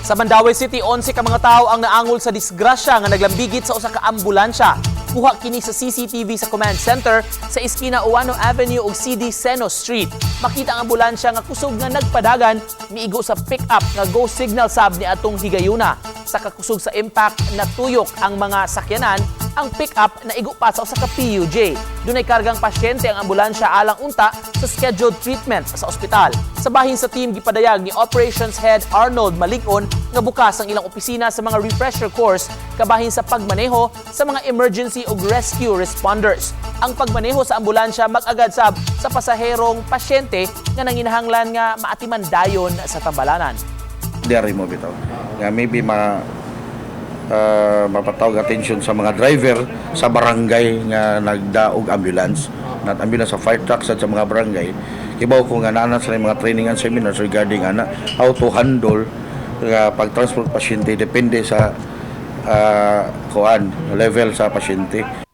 Sa Mandaue City, 11 ka mga tao ang naangol sa disgrasya nga naglambigit sa usa ka ambulansya. Kuha kini sa CCTV sa command center sa iskina Ouano Avenue ug CD Seno Street. Makita ang ambulansya nga kusog nga nagpadagan, miigo sa pick-up nga go signal sab ni atong higayuna. Sa kakusog sa impact, natuyok ang mga sakyanan. Ang pick-up naigo pa sa usa ka PUJ. Dunay kargang pasyente ang ambulansya alang unta sa scheduled treatment sa ospital. Sa bahin sa team, gipadayag ni Operations Head Arnold Maligon nga bukas ang ilang opisina sa mga refresher course kabahin sa pagmaneho sa mga emergency ug rescue responders. Ang pagmaneho sa ambulansya mag-agad sab sa pasaherong pasyente nga nanginahanglan nga maatiman dayon sa tambalanan. Diary mo bitaw. Nga maybe ma mapatawag attention sa mga driver sa barangay nga nagdaog ambulance, not ambulance, sa fire trucks at sa mga barangay. Kibaw ko nga naa na sila mga training and seminars regarding ana, how to handle nga pag-transport pasyente depende sa kuan level sa pasyente.